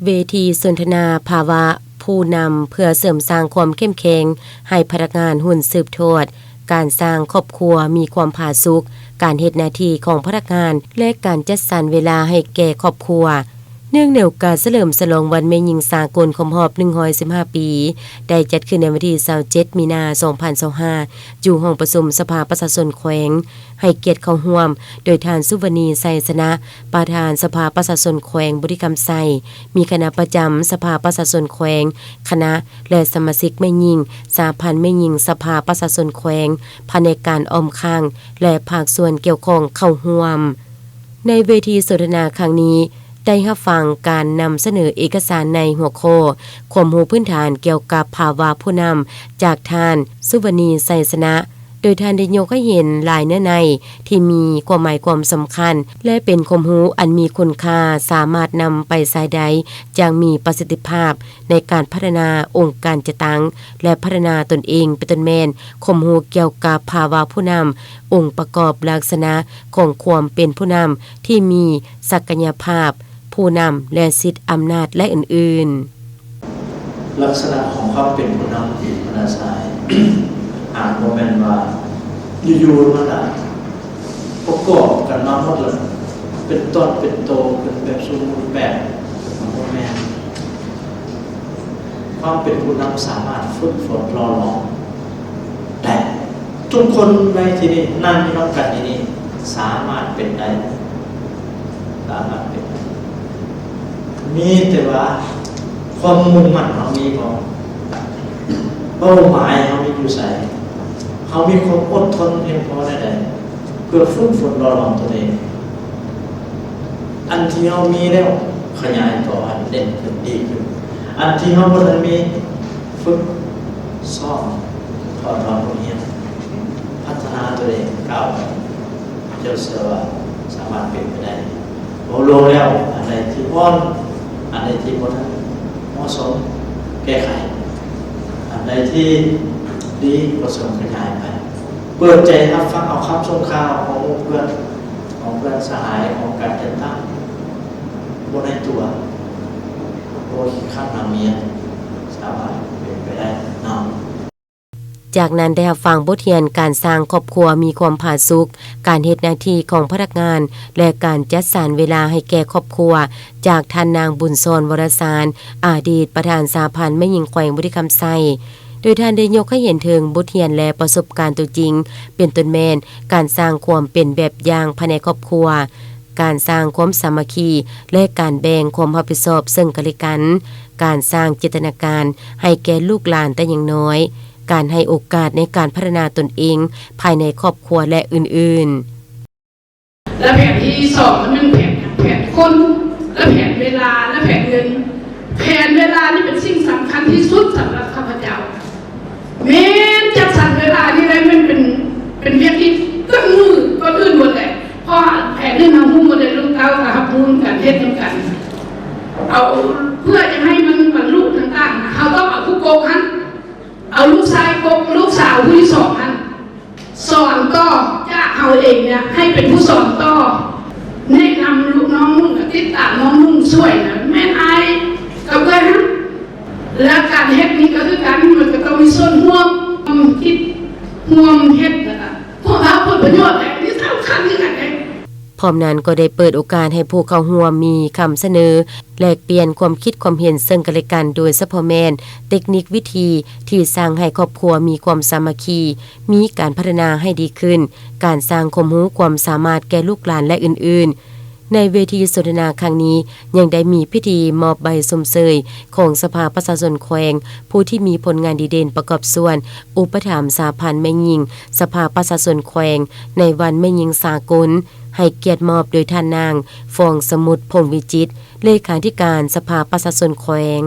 ເວທີສົນທະນາພາວະຜູ້ນຳ ເພື່ອເສີມສ້າງຄວາມເຂັ້ມແຂງໃຫ້ພະນັກງານຮຸ່ນສືບທອດ, ການສ້າງຄອບຄົວມີຄວາມຜາສຸກ, ການເຮັດໜ້າທີ່ຂອງພະນັກງານ ແລະ ການຈັດສັນເວລາໃຫ້ແກ່ຄອບຄົວ. ເນື່ອງໃນໂອກາດສະເຫຼີມສະຫຼອງວັນແມ່ຍິງສາກົນຄົບຮອບໜຶ່ງຮ້ອຍສິບຫ້າປີ, ໄດ້ຈັດຂຶ້ນໃນວັນທີຊາວເຈັດ ມີນາ ສອງພັນຊາວຫ້າ ຢູ່ຫ້ອງປະຊຸມສະພາປະຊາຊົນແຂວງ, ໃຫ້ກຽດເຂົ້າຮ່ວມໂດຍທ່ານ ສຸວັນນີ ໄຊຊະນະ ປະທານສະພາປະຊາຊົນແຂວງບໍລິຄຳໄຊ, ມີຄະນະປະຈຳສະພາປະຊາຊົນແຂວງ, ຄະນະ ແລະ ສະມາຊິກແມ່ຍິງ, ສະຫະພັນແມ່ຍິງສະພາປະຊາຊົນແຂວງ, ພະແນກການອ້ອມຂ້າງ ແລະ ພາກສ່ວນກ່ຽວຂ້ອງເຂົ້າຮ່ວມ. ໃນເວທີສົນທະນາຄັ້ງນີ້ ໄດ້ຮັບຟັງການນຳສະເໜີເອກະສານໃນຫົວຂໍ້ ຄວາມຮູ້ພື້ນຖານກ່ຽວກັບພາວະຜູ້ນຳ ຈາກທ່ານ ສຸວັນນີ ໄຊຊະນະ, ໂດຍທ່ານໄດ້ຍົກໃຫ້ເຫັນຫຼາຍເນື້ອໃນທີ່ມີຄວາມໝາຍຄວາມສຳຄັນ ແລະ ເປັນຄວາມຮູ້ອັນມີຄຸນຄ່າ, ສາມາດນຳໄປໃຊ້ໄດ້ຢ່າງມີປະສິດທິພາບໃນການພັດທະນາອົງການຈັດຕັ້ງ ແລະ ພັດທະນາຕົນເອງ, ເປັນຕົ້ນແມ່ນຄວາມຮູ້ກ່ຽວກັບພາວະຜູ້ນຳ, ອົງປະກອບລັກສະນະຂອງຄວາມເປັນຜູ້ນຳທີ່ມີສັກກະຍະພາບ, ຜູ້ນຳ ແລະ ສິດອຳນາດ ແລະ ອື່ນໆ. ລັກສະນະຂອງຄວາມເປັນຜູ້ນຳທີ່ພະນາຊາຍ ຫາກບໍ່ແມ່ນວ່າຢູ່ໆມາລະປະກອບກັນມາໝົດລະເປັນຕອນເປັນໂຕເປັນແບບສົມບູນແບບ ມັນບໍ່ແມ່ນ. ຄວາມເປັນຜູ້ນຳສາມາດຝຶກຝົນຫຼໍ່ຫຼອມໄດ້. ທຸກຄົນໃນທີ່ນີ້ ນັ່ງຢູ່ນຳກັນທີ່ນີ້ ສາມາດເປັນໄດ້, ສາມາດເປັນໄດ້. ມີແຕ່ວ່າຄວາມມຸ່ງໝັ້ນເຮົາມີບໍ່? ເປົ້າໝາຍເຮົາມີຢູ່ໃສ? ເຮົາມີຄວາມອົດທົນພຽງພໍແນວໃດ ເພື່ອຝຶກຝົນຫຼໍ່ຫຼອມຕົນເອງ? ອັນທີ່ເຮົາມີແລ້ວ ຂະຫຍາຍຕໍ່ໃຫ້ເດັ່ນຂຶ້ນ, ດີຂຶ້ນ. ອັນທີ່ເຮົາບໍ່ທັນມີ ຝຶກຊ້ອມ, ຖອດຖອນບົດຮຽນ, ພັດທະນາຕົວເອງ, ກ້າວໄປ. ເຈົ້າເຊື່ອວ່າສາມາດເປັນໄປໄດ້. ເວົ້າລວມແລ້ວ, ອັນໃດທີ່ອ່ອນ, ອັນໃດທີ່ບໍ່ທັນເໝາະສົມ, ແກ້ໄຂ. ອັນໃດທີ່ດີ, ກໍເສີມຂະຫຍາຍໄປ. ເປີດໃຈຮັບຟັງເອົາຄຳຊົມຂ່າວຂອງໝູ່ເພື່ອນ, ຂອງເພື່ອນສະຫາຍ, ຂອງການຈັດຕັ້ງ, ບໍ່ໃນຕົວ, ບໍ່ຂີ້ຄ້ານນຳເມຍ, ສາມາດເປັນໄປໄດ້ນຳ. ຈາກນັ້ນໄດ້ຮັບຟັງບົດຮຽນການສ້າງຄອບຄົວມີຄວາມຜາສຸກ, ການເຮັດໜ້າທີ່ຂອງພະນັກງານ ແລະ ການຈັດສັນເວລາໃຫ້ແກ່ຄອບຄົວ ຈາກທ່ານນາງ ບຸນສອນ ວໍລະສານ ອະດີດປະທານສະຫະພັນແມ່ຍິງແຂວງບໍລິຄຳໄຊ, ໂດຍທ່ານໄດ້ຍົກໃຫ້ເຫັນເຖິງບົດຮຽນ ແລະ ປະສົບການຕົວຈິງ, ເປັນຕົ້ນແມ່ນການສ້າງຄວາມເປັນແບບຢ່າງພາຍໃນຄອບຄົວ, ການສ້າງຄວາມສາມັກຄີ ແລະ ການແບ່ງຄວາມຮັບຜິດຊອບເຊິ່ງກັນ ແລະ ກັນ, ການສ້າງຈິນຕະນາການໃຫ້ແກ່ລູກຫຼານແຕ່ຍັງນ້ອຍ, ການໃຫ້ໂອກາດໃນການພັດທະນາຕົນເອງພາຍໃນຄອບຄົວ ແລະ ອື່ນໆ. ແລະ ແຜນທີສອງ ມັນແມ່ນແຜນຫຍັງ? ແຜນຄົນ ແລະ ແຜນເວລາ ແລະ ແຜນເງິນ. ແຜນເວລານີ້ເປັນສິ່ງສຳຄັນທີ່ສຸດສຳລັບຂ້າພະເຈົ້າ. ແມ່ນຈັດສັນເວລານີ້ໄດ້ ມັນເປັນ, ເປັນວຽກທີ່ເຄື່ອງມືກ່ອນອື່ນໝົດແຫຼະ. ເພາະວ່າແຜນນີ້ເຮົາຮູ້ໝົດແຫຼະ, ລູກເຕົ້າກໍຮັບຮູ້ນຳກັນ, ເຮັດນຳກັນ. ເອົາ, ເພື່ອຈະໃຫ້ມັນບັນລຸຕ່າງໆ, ເຮົາຕ້ອງເອົາຜູ້ກົກຫັ້ນ, ເອົາລູກຊາຍກົກ, ລູກສາວຜູ້ທີສອງຫັ້ນ ສອນຕໍ່ຈາກເຮົາເອງເນຍ ໃຫ້ເປັນຜູ້ສອນຕໍ່, ແນະນຳລູກນ້ອງນຸ່ງ ແລະ ຕິດຕາມນ້ອງນຸ່ງຊ່ວຍນະ ແມ່ນອ້າຍກັບເອື້ອຍຫັ້ນ. ແລະ ການເຮັດນີ້ກໍຄືກັນ, ມັນກໍຕ້ອງມີສ່ວນຮ່ວມ, ຮ່ວມຄິດ, ຮ່ວມເຮັດ ແລ້ວກໍຮ່ວມຮັບຜົນປະໂຫຍດ, ແລະ ນີ້ສຳຄັນຄືກັນເດ້. ພ້ອມນັ້ນກໍໄດ້ເປີດໂອກາດໃຫ້ຜູ້ເຂົ້າຮ່ວມມີຄຳສະເໜີ ແລກປ່ຽນຄວາມຄິດຄວາມເຫັນເຊິ່ງກັນແລະກັນ, ໂດຍສະເພາະແມ່ນເຕັກນິກວິທີທີ່ສ້າງໃຫ້ຄອບຄົວມີຄວາມສາມັກຄີ, ມີການພັດທະນາໃຫ້ດີຂຶ້ນ, ການສ້າງຄວາມຮູ້ຄວາມສາມາດແກ່ລູກຫຼານ ແລະ ອື່ນໆ. ໃນເວທີສົນທະນາຄັ້ງນີ້ ຍັງໄດ້ມີພິທີມອບໃບຊົມເຊີຍຂອງສະພາປະຊາຊົນແຂວງ ຜູ້ທີ່ມີຜົນງານດີເດັ່ນປະກອບສ່ວນອຸປະຖຳສະຫະພັນແມ່ຍິງສະພາປະຊາຊົນແຂວງ ໃນວັນແມ່ຍິງສາກົນ, ໃຫ້ກຽດມອບໂດຍທ່ານນາງ ຟອງສະໝຸດ ພົງວິຈິດ ເລຂາທິການສະພາປະຊາຊົນແຂວງ.